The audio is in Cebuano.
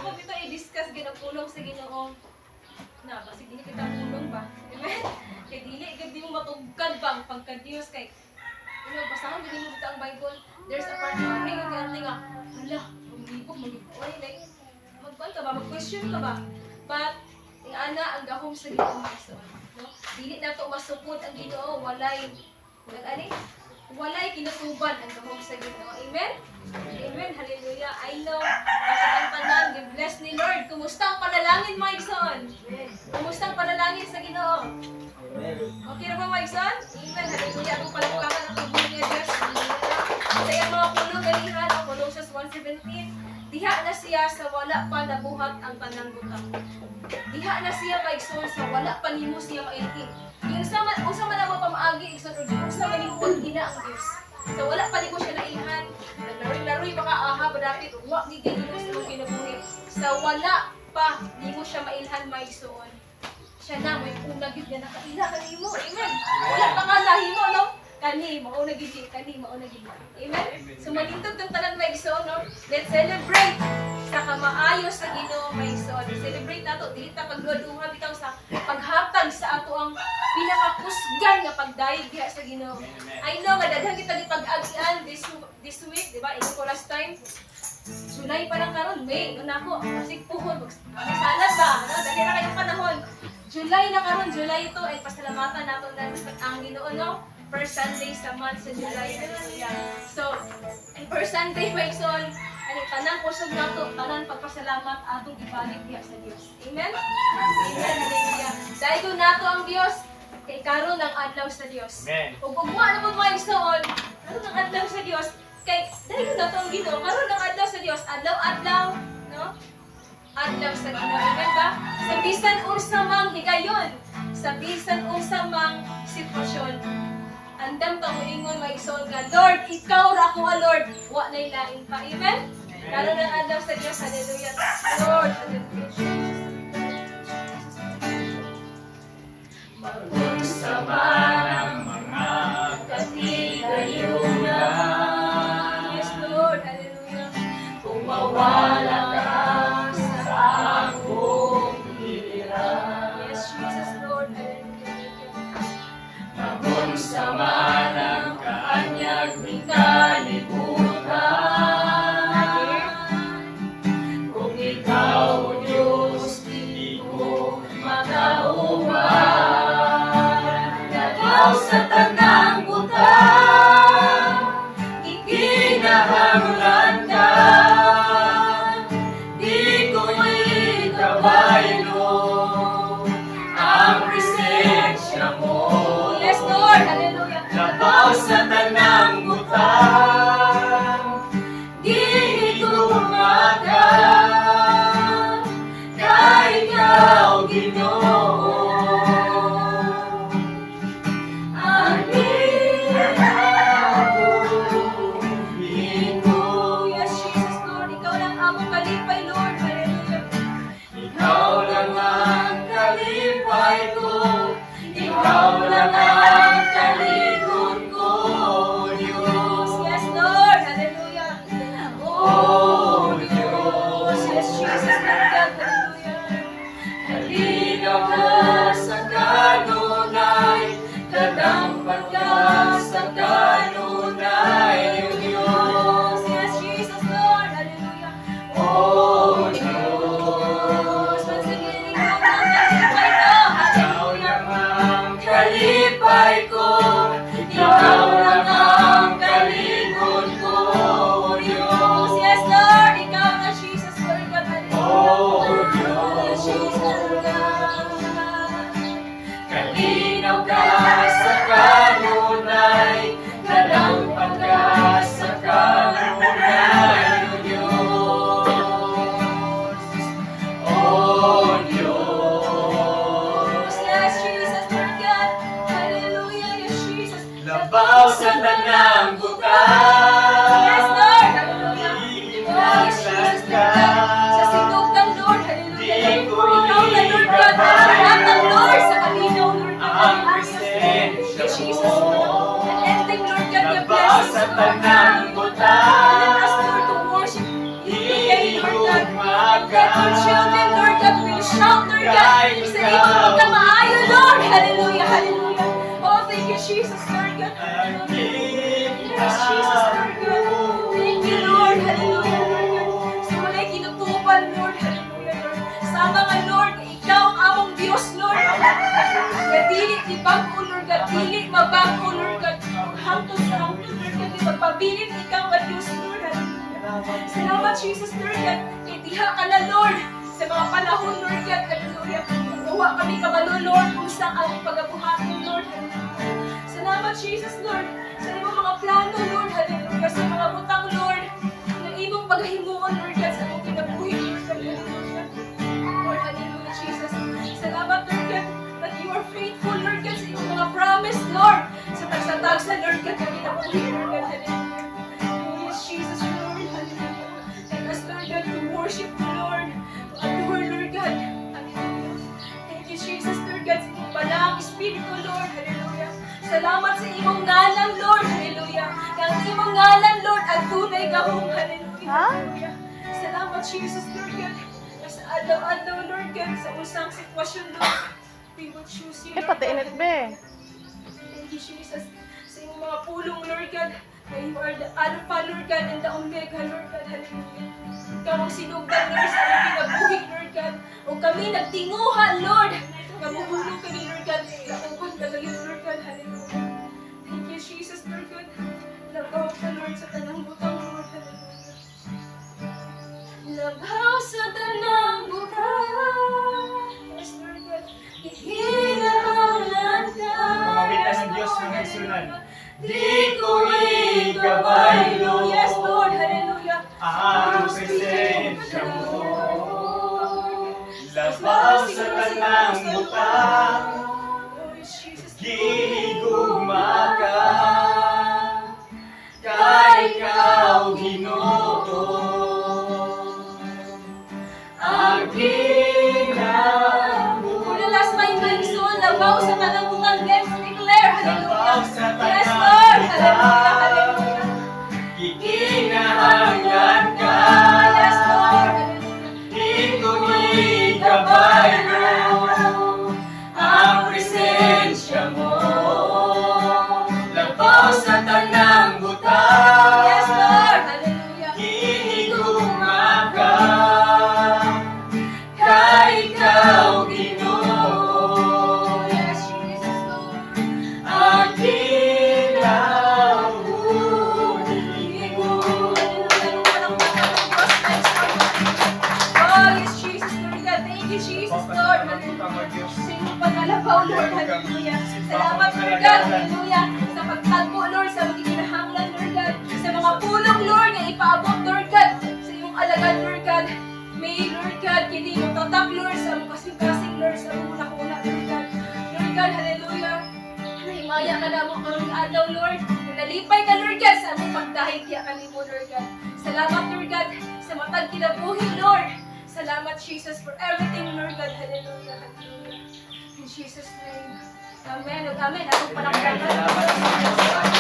Ako ito i-discuss ginapulong sa Ginoo na basig dili kita pulong ba. Amen. Kay dili gid di mo matugkad ba ang pagka-Diyos kay basahon gid mo ang Bible. There's a part na pray kay ate nga, hala, lumibog magid oy, like magkuan ka ba, mag-question ka ba? But ing ana ang gahom sa Ginoo, mga igsoon, no? Dili nato masupod ang Ginoo, walay nag-ani, walay kinutuban ang gahom sa Ginoo. Amen. Amen. Hallelujah. I know ang tanan gi-bless ni Lord. Kumusta ang panalangin, mga igsoon? Kumusta ang panalangin sa Ginoo? Okay ra ba, mga igsoon? Amen. Hallelujah. Atong palakpakan ang pagbuhi nga Diyos. Hallelujah. Sa iyang mga pulong ganihan, ang Colossians 1:17, diha na siya sa wala pa nabuhat ang tanang butang. Diha na siya, mga igsoon, sa wala pa nimo siya mailhin. Yung sa man, unsa man ang pamaagi, igsoon, or unsa man nimo pag-ina ang Diyos. Sa wala pa nimo siya nailhan, naglaroy-laroy baka aha ba dapit, wa gid Ginoo sa imong kinabuhi. Sa wala pa nimo siya mailhan, mga igsoon, siya na may una gid nga nakaila kanimo. Amen. Wala pa ka nahimo, no? Kani mao na gid, kani mao na gid. Amen. So malindog tang tanan, mga igsoon, no? Let's celebrate sa kamaayo sa Ginoo, mga igsoon. Celebrate nato dili ta pagduha bitaw sa paghatag sa ato ang pinakakusgan nga pagdayeg diha sa Ginoo. I know nga daghan kita gipag-agian this week, di ba? Ingon ko last time, July pa lang karon, May, una ako, kasi puhon, mag salad ba? No? Dali na kayong panahon. July na karon, July ito, ay pasalamatan nato na ang Ginoo, no? First Sunday sa month sa July. Hallelujah. So, ang first Sunday, mga igsoon, ano, tanang kusog nato, tanan pagpasalamat atong ibalik diha sa Dios. Amen? Amen. Hallelujah. Dahil nato ang Dios, kay karon ang adlaw sa Dios. Amen. Ug ugma na mo, mga igsoon, karon ang adlaw sa Dios, kay dahil nato ang Ginoo, karon ang adlaw sa Dios, adlaw-adlaw, no? Adlaw sa Ginoo. Amen ba? Sa bisan unsa mang higayon, sa bisan unsa mang sitwasyon, andam ta moingon, mga igsoon, nga, "Lord, ikaw ra ako, Lord, wa nay lain pa." Amen? Karon ang adlaw sa Dios. Hallelujah. Lord, hallelujah. Jesus. Magunsa man ang mga katigayunan, Yes, Lord. Hallelujah. kung mawala ka sa akong hiliran, Yes, Jesus, Lord. Hallelujah. magunsa man ang kaanyag ning kalibutan, kung ikaw, Diyos, di ko makauban. Labaw sa tanang butang, gikinahanglan ka. Di ko ikabaylo ang presensya mo. Yes, Lord. Hallelujah. Labaw sa tanang butang, gihigugma ka. Kay ikaw, Ginoo, ang akong lingkod. Yes, Jesus, Lord. Ikaw lang among kalipay, Lord. Hallelujah. Ikaw lang ang kalipay ko, ikaw lang ang kalingon ko, Diyos. Yes, Lord. Hallelujah. Oh, Diyos. Yes, Jesus, Lord God. Hallelujah. Kalinaw ka sa kanunay, kadampan ka sa kanunay, O Diyos. Yes, Jesus, Lord. Hallelujah. Oh, Diyos. Once again, ikaw lang ang kalipay ko. Ikaw Hallelujah. lang ang kalipay ko, ikaw lang ang kalingon ko, Diyos. Yes, Lord. Ikaw na, Jesus, Lord God. Hallelujah. Oh, Diyos. Yes, Jesus, Lord God. Kalinaw ka sa kanunay, kadampan ka sa kanunay, O Diyos. O Diyos. Yes, Jesus, Lord God. Hallelujah. Yes, Jesus. Labaw sa tanang butang. Yes, Lord. Hallelujah. Oh, yes, Jesus, Lord God. Sa sinugdan, Lord. Hallelujah. Di ko Ikaw na, Lord God. Ang Lord sa kalinaw, Lord God. Ang Hallelujah. presensya Yes, Jesus, mo. Lord. Unending, Lord God, your Labaw blessings, sa Lord. tanang butang. Let us, Lord, to worship you today, Lord God. Higugma And let ka. Dili mabago, Lord God. Hangtod sa hangtod, Lord God. Magpabilin ikaw nga Diyos, Lord. Hallelujah. Salamat, Jesus, Lord God. Kay diha ka na, Lord. Sa mga panahon, Lord God. Hallelujah. Wa kami kabalo, Lord, kung saan ang pagabuhaton, Lord. Hallelujah. Salamat, Jesus, Lord, sa imong mga plano, Lord. Hallelujah. Sa mga butang, Lord, ng imong paghimuon, Lord God, sa among kinabuhi, Lord God. Hallelujah. Lord, hallelujah, Jesus. Salamat, Lord God, that you are faithful, Lord God, sa imong mga promise, Lord. Sa tagsa-tagsa, Lord God, na kinabuhi, Lord God. Hallelujah. Oh, yes, Jesus, Lord. Hallelujah. Let us, Lord God, to worship you, Lord. To adore, Lord God. Hallelujah. Thank you, Jesus, Lord God, sa imong balaang Espiritu, Lord. Hallelujah. Salamat sa imong ngalan, Lord. Hallelujah. Ang imong ngalan, Lord, ang tunay gahom. Hallelujah. Hallelujah. Salamat, Jesus, Lord God. Sa adlaw-adlaw, Lord God, sa usang sitwasyon, Lord, we will choose you, Eh, Lord pati God. init be. Thank you, Jesus, sa imong mga pulong, Lord God, na you are the Alpha, Lord God, and the Omega, Lord God. Hallelujah. Ikaw ang sinugdan, Lord, sa aming kinabuhi, Lord God. O kami nagtinguha, Lord, nga muhulong kami, Lord God. Kauban ka ngayon, Lord God. Hallelujah. Thank you, Jesus, Lord God. Labaw ka, Lord, sa tanang butang, Lord. Hallelujah. Labaw sa tanang butang. Yes, Lord God. Gikinahanglan ka. Pamawitan ng Diyos, Lord, mga igsuonan. hallelujah. Di ko ikabaylo. Yes, Lord. Hallelujah. Ang presensya mo. Labaw sa tanang butang. Oh, Jesus. Gihigugma ka. Kay ikaw, Ginoo, ang kinabuhi. For the last time, my soul, labaw sa tanang butang, let's declare, hallelujah. Labaw sa Yes, tanang Lord, butang. Hallelujah, hallelujah. Gikinahanglan ka. Yes, Lord, hallelujah. Di ko ikabaylo ang presensya mo. Labaw sa tanang butang. Yes, Lord, hallelujah. Gihigugma ka. Kay ikaw, Ginoo, Yes, Jesus, Lord. ang kinabuhi ko. Oh, yes, Jesus, Lord God. Thank you, Jesus, Lord. Hallelujah. Sa imong pagkalabaw, Lord. Hallelujah. Salamat, Lord God. Hallelujah. Sa pagtagpo, Lord, sa mga kinahanglan, Lord God. Sa mga pulong, Lord, nga ipaabot, Lord God. Sa imong alagad, Lord God. May, Lord God, kini mo tatak, Lord, sa among kasing-kasing, Lord, sa among una-una, Lord God. Lord God, hallelujah. Nahimaya ka namo karong adlaw, Lord. Nalipay ka, Lord God, sa among pagdahig diha kanimo, Lord God. Salamat, Lord God, sa matag kinabuhi, Lord. Salamat, Jesus, for everything, Lord God. Hallelujah, hallelujah. In Jesus' name. Amen. Amen. Akong palakpakan.